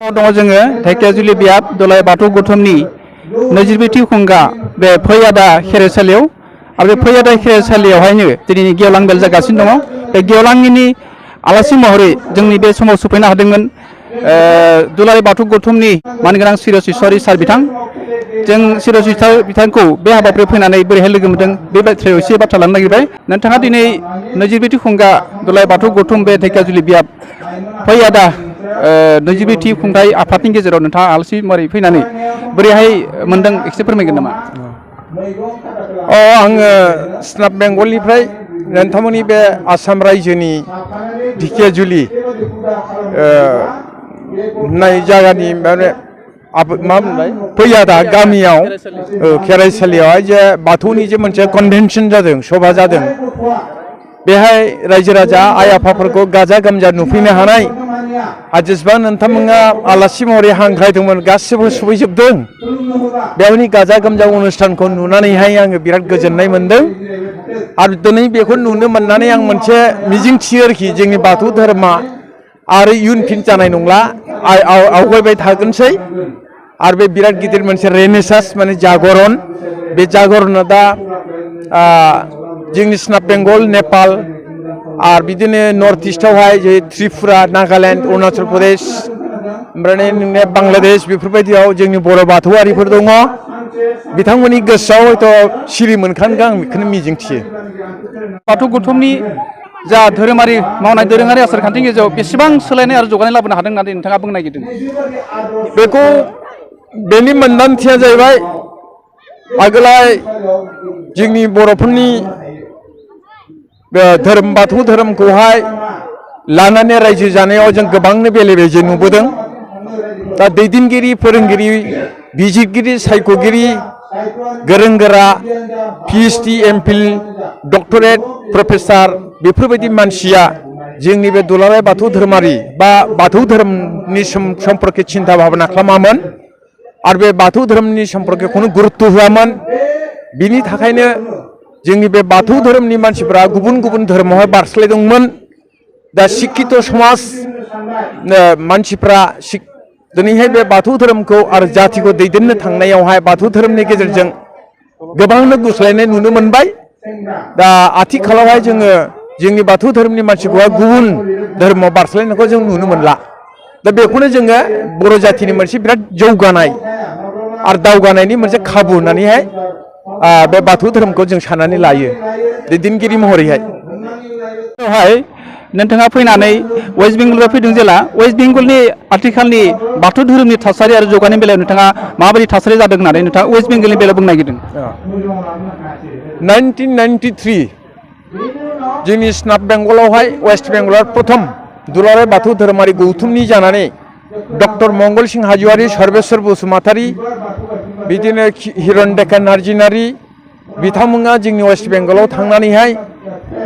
दङ जोङो धेकियाजुलि बियाब दुलाराय बाथौ गौथुमनि 22थि खुंगा बे फैयादा खेराइसालियाव आरो बे फैयादा खेराइसालियावहायनो दिनैनि गेवलां मेल जागासिनो दङ। बे गेवलांनि आलासि महरै जोंनि बे समाव सफैनो हादोंमोन दुलाराय बाथौ गौथुमनि मानगोनां सिरस ईश्वरी सार बिथां। जों सिरस ईश्वरी बिथांखौ बे हाबाफारियाव फैनानै बोरैहाय लोगो मोनदों बे बाथ्रायाव एसे बाथ्रा लानो नागिरबाय। नोंथाङा दिनै 22थि खुंगा दुलाराय बाथौ गौथुम बे धेकियाजुलि बियाब फैयादा 22थि खुंथाय आफादनि गेजेराव नोंथाङा आलासि महरै फैनानै बोरैहाय मोनदों एसे फोरमायगोन नामा? आङो स्नाब बेंगलनिफ्राय नोंथांमोननि बे आसाम रायजोनि धेकियाजुलि होननाय जायगानि माने मा बुंबाय फैयादा गामियाव खेराइसालियावहाय जे बाथौनि जे मोनसे कनभेनसन जादों सभा जादों बेहाय रायजो राजा आइ आफाफोरखौ गाजा गोमजा नुफैनो हानाय जेसेबां नोंथांमोना आलासि महरै हांख्रायदोंमोन गासिबो सफैजोबदों। बेवहायनि गाजा गोमजा अनुष्ठानखौ नुनानैहाय आङो बिराद गोजोननाय मोनदों आरो दिनै बेखौ नुनो मोननानै आं मोनसे मिजिं थियो आरोखि जोंनि बाथौ धोरोमा आरो इयुन फिन जानाय नंला आवगायबाय थागोनसै आरो बे बिराद गिदिर मोनसे रेनेसास माने जागरण बे जागरना दा जोंनि स्नाब बेंगल नेपाल आरो बिदिनो नर्थ इस्टआवहाय जे त्रिपुरा नागालेण्ड अरुणाचल प्रदेश ओमफ्राय नोंने बांलादेश बेफोरबायदियाव जोंनि बर' बाथौआरिफोर दङ। बिथांमोननि गोसोआव हयथ' सिरि मोनखांगोन आं बेखौनो मिजिंथियो। बाथौ गौथुमनि जा धोरोमारि मावनाय दोरोङारि आसार खान्थिनि गेजेराव बेसेबां सोलायनाय आरो जौगानाय लाबोनो हादों होननानै नोंथाङा बुंनो नागिरदों? बेखौ बेनि मोनदांथिया जाहैबाय आगोलाय जोंनि बर'फोरनि धोरोम बाथौ धोरोमखौहाय लानानै रायजो जानायाव जों गोबांनो बेले बेजे नुबोदों। दा दैदेनगिरि फोरोंगिरि बिजिरगिरि सायख'गिरि गोरों गोरा PhD MPhil डक्टरेट प्रफेसार बेफोरबायदि मानसिया जोंनि बे दुलाराय बाथौ धोरोमारि बा बाथौ धोरोमनि सम्पर्के सिन्था भाबना खालामामोन आरो बे बाथौ धोरोमनि सम्पर्के खुनु गुरुत्त होआमोन। बिनि थाखायनो जोंनि बे बाथौ धोरोमनि मानसिफोरा गुबुन गुबुन धोरोमावहाय बारस्लायदोंमोन। दा शिक्षित समाज मानसिफ्रा दिनैहाय बे बाथौ धोरोमखौ आरो जाथिखौ दैदेननो थांनायावहाय बाथौ धोरोमनि गेजेरजों गोबांनो गुस्लायनाय नुनो मोनबाय। दा आथिखालावहाय जोङो जोंनि बाथौ धोरोमनि मानसिखौहाय गुबुन धोरोमाव बारस्लायनायखौ जों नुनो मोनला। दा बेखौनो जोङो बर' जाथिनि मोनसे बिराद जौगानाय आरो दावगानायनि मोनसे खाबु होननानैहाय बे बाथौ धोरोमखौ जों साननानै लायो दैदेनगिरि महरैहाय। नोंथाङा फैनानै वेस्ट बेंगलनिफ्राय फैदों जेला वेस्ट बेंगलनि आथिखालनि बाथौ धोरोमनि थासारि आरो जौगानायनि बेलायाव नोंथाङा माबायदि थासारि जादों होननानै नोंथाङा वेस्ट बेंगलनि बेलायाव बुंनो नागिरदों? 1993 जोंनि स्नाब बेंगलावहाय वेस्ट बेंगलाव प्रथम दुलाराय बाथौ धोरोमारि गौथुमनि जानानै डक्टर मंगल सिंह हाज'वारि सर्वेश्वर बसुमतारी बिदिनो हिरन डेका नार्जिनारि बिथांमोना जोंनि वेस्ट बेंगलाव थांनानैहाय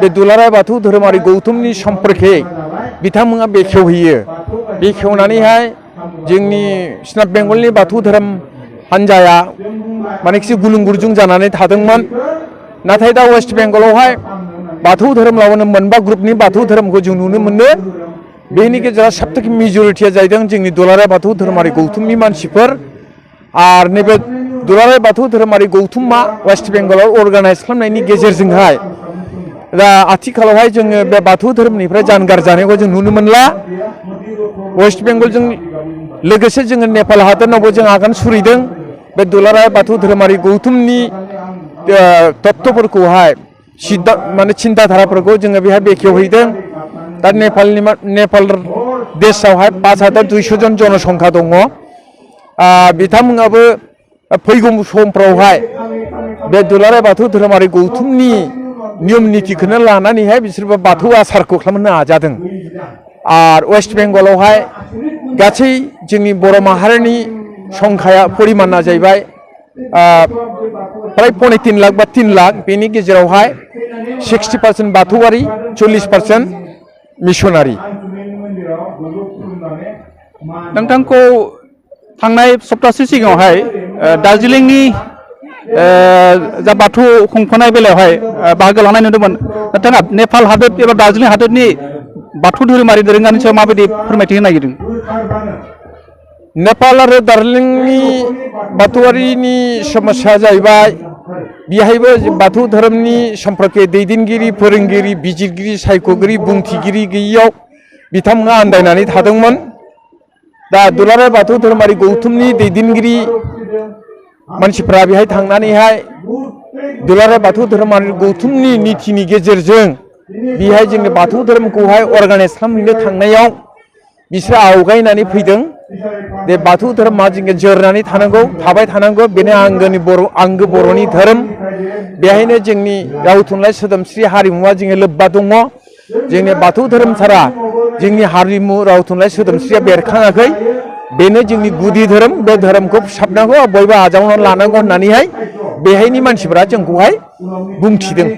बे दुलाराय बाथौ धोरोमारि गौथुमनि सम्पर्के बिथांमोना बेखेवहैयो। बेखेवनानैहाय जोंनि स्नाब बेंगलनि बाथौ धोरोम हान्जाया माने एसे गुलुं गुरजुं जानानै थादोंमोन। नाथाय दा वेस्ट बेंगलावहाय बाथौ धोरोम लाबोनो मोनबा ग्रुपनि बाथौ धोरोमखौ जों नुनो मोनो। बेनि गेजेराव सबथाखि मेजरिटिया जाहैदों जोंनि दुलाराय बाथौ धोरोमारि गौथुमनि मानसिफोर आरो नैबे दुलाराय बाथौ धोरोमारि गौथुमा वेस्ट बेंगलाव अर्गानाइज खालामनायनि गेजेरजोंहाय दा आथिखालावहाय जोङो बे बाथौ धोरोमनिफ्राय जानगार जानायखौ जों नुनो मोनला। वेस्ट बेंगलजों लोगोसे जोङो नेपाल हादरनावबो जों आगान सुरैदों। बे दुलाराय बाथौ धोरोमारि गौथुमनि तत्वफोरखौहाय माने चिन्ताधाराफोरखौ जोङो बेहाय बेखेवहैदों। दा नेपाल देशआवहाय 5200 जन जनसंख्या दङ। बिथांमोनाबो फैगौ समफ्रावहाय बे दुलाराय बाथौ धोरोमारि गौथुमनि नियम नितिखौनो लानानैहाय बिसोरबो बाथौ आसारखौ खालामनो नाजादों। आरो वेस्ट बेंगलावहाय गासै जोंनि बर' माहारिनि संख्याया परिमाना जाहैबाय प्राय 3.5 लाख बा 3 लाख। बेनि गेजेरावहाय 60% बाथौआरि 40% मिसनारि। नोंथांखौ थांनाय सप्तासे सिगाङावहाय दार्जिलिंनि जा बाथौ खुंफुनाय बेलायावहाय बाहागो लानाय नुदोंमोन। नोंथाङा नेपाल हादर एबा दार्जिलिं हादरनि बाथौ धोरोमारि दोरोङारिनि सायाव माबायदि फोरमायथि होनो नागिरदों? नेपाल आरो दार्जिलिंनि बाथौआरिनि समस्या जाहैबाय बेहायबो बाथौ धोरोमनि सम्पर्के दैदेनगिरि फोरोंगिरि बिजिरगिरि सायख'गिरि बुंथिगिरि गैयैयाव बिथांमोना आन्दायनानै थादोंमोन। दा दुलाराय बाथौ धोरोमारि गौथुमनि दैदेनगिरि मानसिफ्रा बेहाय थांनानैहाय दुलाराय बाथौ धोरोमारि गौथुमनि नीतिनि गेजेरजों बेहाय जोंनि बाथौ धोरोमखौहाय अर्गानाइज खालामहैनो थांनायाव बिसोर आवगायनानै फैदों। बे बाथौ धोरोमा जोङो जोरनानै थानांगौ थाबाय थानांगौ बेनो आंगो बर'नि धोरोम। बेहायनो जोंनि राव थुनलाइ सोदोमस्रि हारिमुवा जोङो लोब्बा दङ। जोंनि बाथौ धोरोम सारा जोंनि हारिमु राव थुनलाइ सोदोमस्रिया बेरखाङाखै। बेनो जोंनि गुदि धोरोम। बे धोरोमखौ फोसाबनांगौ बयबो आजावनानै लानांगौ होननानैहाय बेहायनि मानसिफोरा जोंखौहाय बुंथिदों।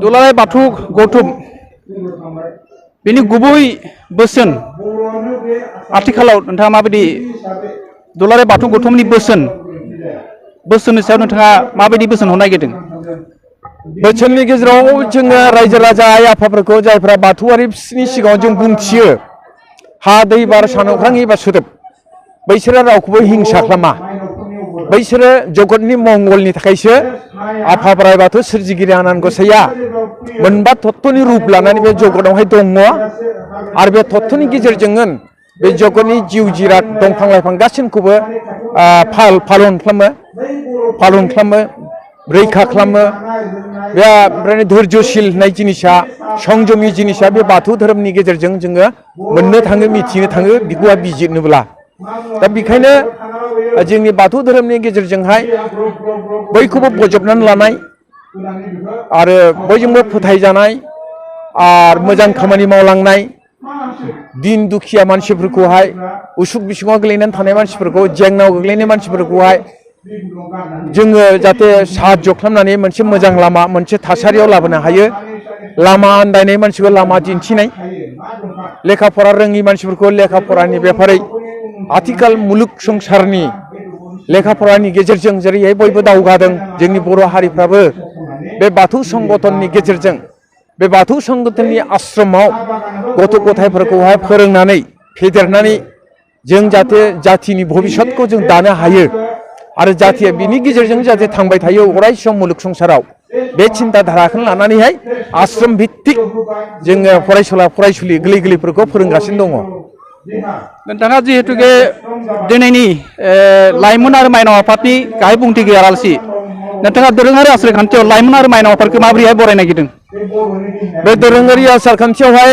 दुलाराय बाथौ गौथुम बेनि गुबै बोसोन आथिखालाव नोंथाङा माबायदि दुलाराय बाथौ गौथुमनि बोसोननि सायाव नोंथाङा माबायदि बोसोन होनो नागिरदों? बोसोननि गेजेराव जोङो रायजो राजा आइ आफाफोरखौ जायफ्रा बाथौआरिफोरनि सिगाङाव जों बुंथियो हा दै बार सान अख्रां एबा सोदोब बैसोरो रावखौबो हिंसा खालामा। बैसोरो जगतनि मंगलनि थाखायसो आफा बोराइ बाथौ सोरजिगिरि आनान गसाइया मोनबा तत्वनि रुप लानानै बे जगतआवहाय दङ। आरो बे तत्वनि गेजेरजों बे जगतनि जिउ जिराद दंफां लाइफां गासिनखौबो पालन खालामो रैखा खालामो। बे ओमफ्राय धैर्यशील होननाय जिनिसा संयमी जिनिसा बे बाथौ धोरोमनि गेजेरजों जोङो मोननो थाङो मिथिनो थाङो बेखौहा बिजिरनोब्ला। दा बेखायनो जोंनि बाथौ धोरोमनि गेजेरजोंहाय बयखौबो बजबनानै लानाय आरो बयजोंबो फोथायजानाय आरो मोजां खामानि मावलांनाय दिन दुखिया मानसिफोरखौहाय उसुख बिसुखआव गोग्लैनानै थानाय मानसिफोरखौ जेंनायाव गोग्लैनाय मानसिफोरखौहाय जोङो जाहाथे साहाय्य खालामनानै मोनसे मोजां लामा मोनसे थासारियाव लाबोनो हायो। लामा आन्दायनाय मानसिखौ लामा दिन्थिनाय लेखा फरा रोङि मानसिफोरखौ लेखा फरानि बेफारै आथिखाल मुलुग संसारनि लेखा फरानि गेजेरजों जेरैहाय बयबो दावगादों जोंनि बर' हारिफ्राबो बे बाथौ संगठननि गेजेरजों बे बाथौ संगठननि आश्रमाव गथ' गथायफोरखौहाय फोरोंनानै फेदेरनानै जों जाहाथे जाथिनि भबिसतखौ जों दानो हायो आरो जाथिया बिनि गेजेरजों जाहाथे थांबाय थायो अराय सम मुलुग संसाराव बे चिन्ता धाराखौ लानानैहाय आश्रम भित्तिक जोङो फरायसुलि गोरलै गोरलैफोरखौ फोरोंगासिनो दङ। नोंथाङा जिहेतुके दिनैनि लाइमोन आरो माइनाव आफादनि गाहाय बुंथिगिरि आलासि नोंथाङा दोरोङारि आसार खान्थियाव लाइमोन आरो माइनाव आफादखौ माबोरैहाय बरायनो नागिरदों? बे दोरोङारि आसार खान्थियावहाय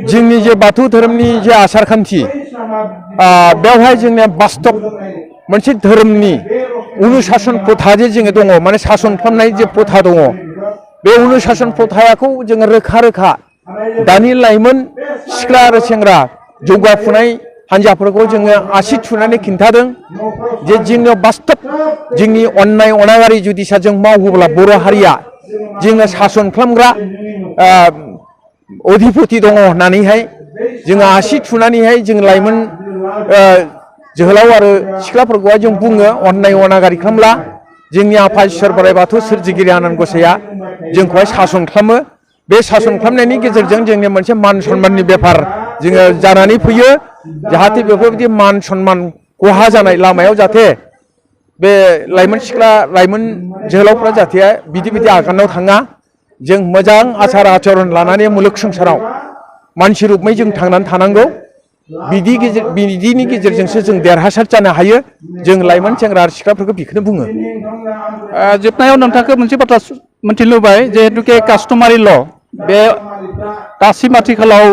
जोंनि जे बाथौ धोरोमनि जे आसार खान्थि बेवहाय जोंनिया बास्तब मोनसे धोरोमनि अनुशासन प्रथा जे जोङो दङ माने सासन खालामनाय जे प्रथा दङ बे अनुशासन प्रथाखौ जोङो रोखा रोखा दानि लाइमोन सिख्ला आरो सेंग्रा जौगाफुनाय हान्जाफोरखौ जोङो आसि थुनानै खिन्थादों जे जोंनियाव बास्तब जोंनि अननाय अनागारि जुदिसा जों मावोब्ला बर' हारिया जोङो सासन खालामग्रा अधिपति दङ होननानैहाय जोङो आसि थुनानैहाय जों लाइमोन जोहोलाव आरो सिख्लाफोरखौहाय जों बुङो अननाय अनागारि खालामला जोंनि आफा इसोर बोराइ बाथौ सोरजिगिरि आनान गसाइया जोंखौहाय सासन खालामो। बे सासन खालामनायनि गेजेरजों जोंनि मोनसे मान सन्माननि बेफार जोङो जानानै फैयो जाहाथे बेफोरबायदि मान सन्मान खहा जानाय लामायाव जाहाथे बे लाइमोन सिख्ला लाइमोन जोहोलावफ्रा जाहाथे बिदि आगानाव थाङा जों मोजां आसार आचरन लानानै मुलुग संसाराव मानसि रुपमै जों थांनानै थानांगौ। बिदिनि गेजेरजोंसो जों देरहासार जानो हायो। जों लाइमोन सेंग्रा आरो सिख्लाफोरखौ बेखौनो बुङो। जोबनायाव नोंथांखौ मोनसे बाथ्रा मोनथिनो लुबैबाय जिहेतुके कास्टमारि ल बे दासिम आथिखालाव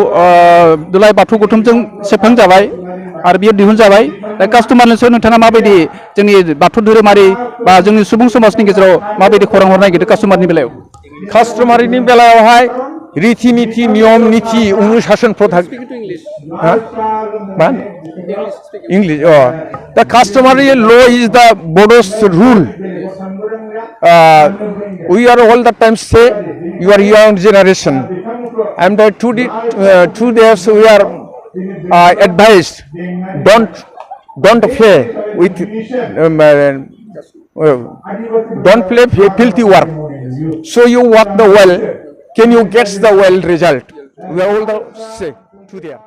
दुलाराय बाथौ गौथुमजों सेबखांजाबाय आरो बियो दिहुनजाबाय। दा कास्टमारनि सायाव नोंथाङा माबायदि जोंनि बाथौ धोरोमारि बा जोंनि सुबुं समाजनि गेजेराव माबायदि खौरां हरनो नागिरदों कास्टमारनि बेलायाव? कास्टमारिनि बेलायावहाय रीति नीति नियम नीति अनुशासन प्रथा English. The customary law is the Bodo's rule. We are all the time say you are young generation, and two days we are advised don't play with don't play filthy work. So you work the well. Can you get the well result? We are all the say to there.